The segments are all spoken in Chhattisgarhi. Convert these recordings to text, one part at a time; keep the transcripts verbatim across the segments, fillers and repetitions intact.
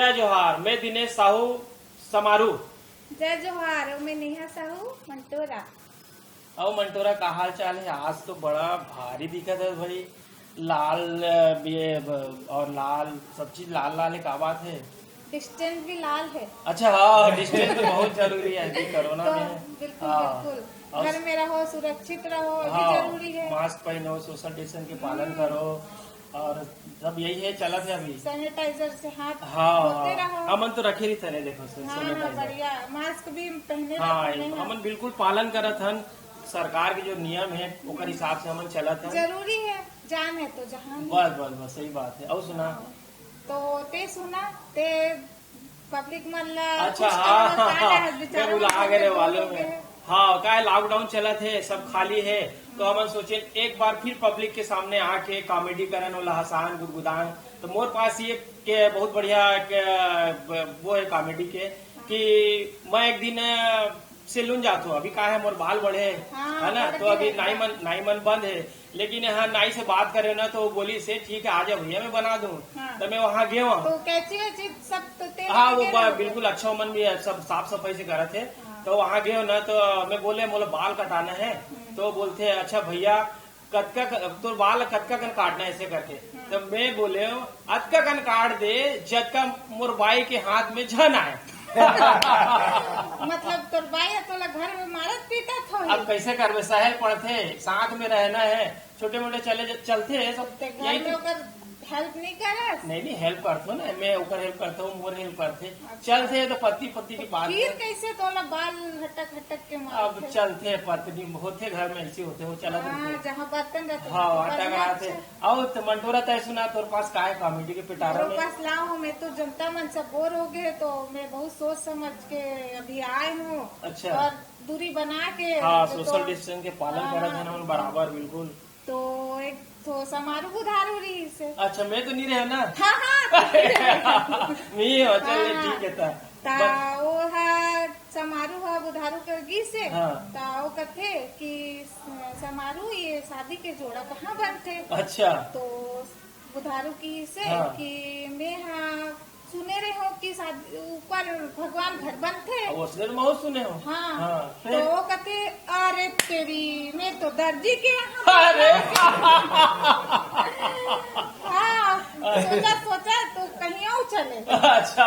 जय जोहार, मैं दिनेश साहू समारू। जय जोहार, मैं नेहा साहू मंटोरा। अउ मंटोरा, का हाल चाल हे? आज तो बड़ा भारी दिखत हे भाई, लाल, अ, ये, अ, और लाल, सब चीज लाल लाल हे, का बात हे? डिस्टेंस भी लाल हे। अच्छा, हाँ, डिस्टेंस तो बहुत जरूरी हे अभी कोरोना तो में। बिल्कुल, हाँ। बिल्कुल। और घर में रहो, सुरक्षित रहो, ये भी हाँ, जरूरी हे। मास्क पहनो, सोशल डिस्टेंस के पालन हम्म। करो, और सब यही हे, चलत हे अभी। सैनिटाइजर से हाथ हाँ, धोते रहो। हमन तो रखे रहिथन, देखो, से-, हाँ, हाँ, सैनिटाइजर। बढ़िया, मास्क भी पहने हाँ, रहो, पहने हैं। हमन बिल्कुल पालन करत हन, सरकार के जो नियम हे, ओकर हिसाब से हमन चलत हन। जरूरी हे, जान हे तो जहान हे। बस, बस, बस, सही बात हे। अउ सुना? हाँ। तो ते सुना, ते पब्लिक मन ला अच्छा, कुछ हाँ, कहो, हाँ, का हाँ, है, मैं बेचारा भुला मन गए रे, के मालूम बोल हे। गए। हाँ, का हे, लॉकडाउन चलत हे, सब खाली हे, तो हमन सोचे एक बार फिर पब्लिक के सामने आके कॉमेडी करन, ओला हंसान, गुदगुदान। तो मोर पास ये के बहुत बढ़िया के, ब-, वो हे कॉमेडी के कि मैं एक दिन, अ, सैलून जात हूँ, अभी का हे, मोर बाल बढ़े हे, हाँ, है ना, बढ़ तो गए अभी हैं। नाई मन, नाई मन बंद हे, लेकिन यहाँ नाई से बात करे ना, तो वो बोलिस हे, "ठीक हे, आ जा भैया, मैं बना दूँ।" हाँ। तो मैं वहाँ गए हूँ। तो कैंची वैची सब तो तेल हाँ, वो लगे बा-, रहो। बिल्कुल अच्छा, ओमन भी सब साफ सफाई से करत हे। हाँ। तो वहाँ गए हूँ ना, तो मैं बोले, "मोला बाल कटाना हे।" हम्म। तो बोलथे, "अच्छा भैया, कतका क-, तोर बाल कतका कन काटना हे?" ऐसे करके। हम्म। तो मैं बोले हूँ, "अतका कन काट दे, जतका मोर बाई के हाथ में झन आए।" मतलब तोर बाई ह तोला घर में मारत पीटत होही। अब कैसे करबे, सहे ल पड़थे, साथ में रहना हे, छोटे मोटे चले ज-, चलथे सब। ते घर यही में तो ओकर हेल्प नहीं करस? नहीं, नहीं, हेल्प करथो ना, मैं ओकर हेल्प करता हूँ, मोर हेल्प करथे। अच्छा। चलथे तो पति पत्नी की तो बात फिर है। कैसे तोला बाल हटक हटक के अब मारथे? चलथे पत्नी, होथे घर में, ऐसे होथे, वो चलत हाँ, रहिथे। जहाँ बर्तन रहथे, हाँ, वहाँ तो अटक करना रहथे। अच्छा। अउ तो मंटोरा, तय सुना, तोर पास का हे कॉमेडी के पिटारा मोर में? पास लाओ, मैं तो जनता मन से बोर हो गए, तो मैं बहुत सोच समझ के अभी आए हूँ। अच्छा। और दूरी बना के हाँ, जो सोशल तो डिस्टेंस के पालन हाँ, करत हे ना, हाँ। बराबर, बिल्कुल। तो एक ठो समारू बुधारू रहिस हे। अच्छा, मैं तो नहीं रहे ना। हाँ, हाँ, तो नहीं रहे। नहीं हो, चल, हाँ, ठीक है, ता। ता बत- वो हा समारू हा बुधारू के गिस हे। हाँ। ता वो कथे कि स-, समारू, ये शादी के जोड़ा कहाँ बनथे? अच्छा। तो बुधारू किहिस हे हाँ। कि मैं हा सुने रहे हो कि शादी ऊपर भगवान घर बनथे। अब उसने तो बहुत सुने हो। हाँ। हाँ, तो फिर? वो कथे, "अरे तेरी, मैं तो दर्जी के यहाँ अरे। हाँ, सोचा, सोचा तो कहीं और चले।" अच्छा,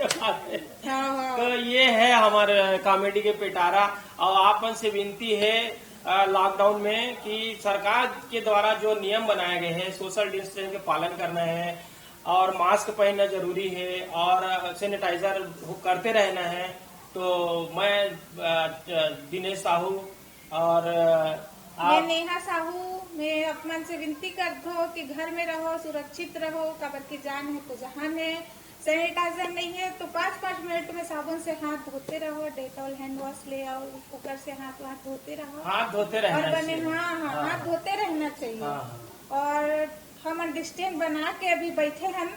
ये बात है। हाँ, हाँ। तो ये है हमारे कॉमेडी के पिटारा। और आप मन से विनती है, अ, लॉकडाउन में कि सरकार के द्वारा जो नियम बनाए गए हैं, सोशल डिस्टेंस के पालन करना है और मास्क पहनना जरूरी है और सैनिटाइजर करते रहना है। तो मैं, अ, दिनेश साहू और, अ, मैं आप नेहा साहू, मैं आप मन से विनती करत हो कि घर में रहो, सुरक्षित रहो, काबर की जान है तो जहान है। सैनिटाइजर नहीं है तो पाँच पाँच मिनट में साबुन से हाथ धोते रहो, डेटॉल हैंड वॉश ले आओ, ओकर से हाथ वाथ धोते रहो। हाथ धोते रहना और बने, चाहिए। हाँ, हाँ, हाँ, हाथ हाँ। धोते रहना चाहिए। हाँ, हाँ। और हमन डिस्टेंस बना के अभी बैठे हन,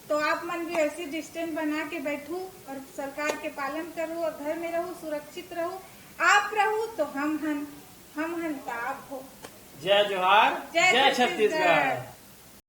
तो आप मन भी ऐसी डिस्टेंस बना के बैठू और सरकार के पालन करू और घर में रहू, सुरक्षित रहू। आप रहू तो हम हन, हम हन तो आप हो। जय जोहार, जय जय छत्तीसगढ़। छत्तीसगढ़।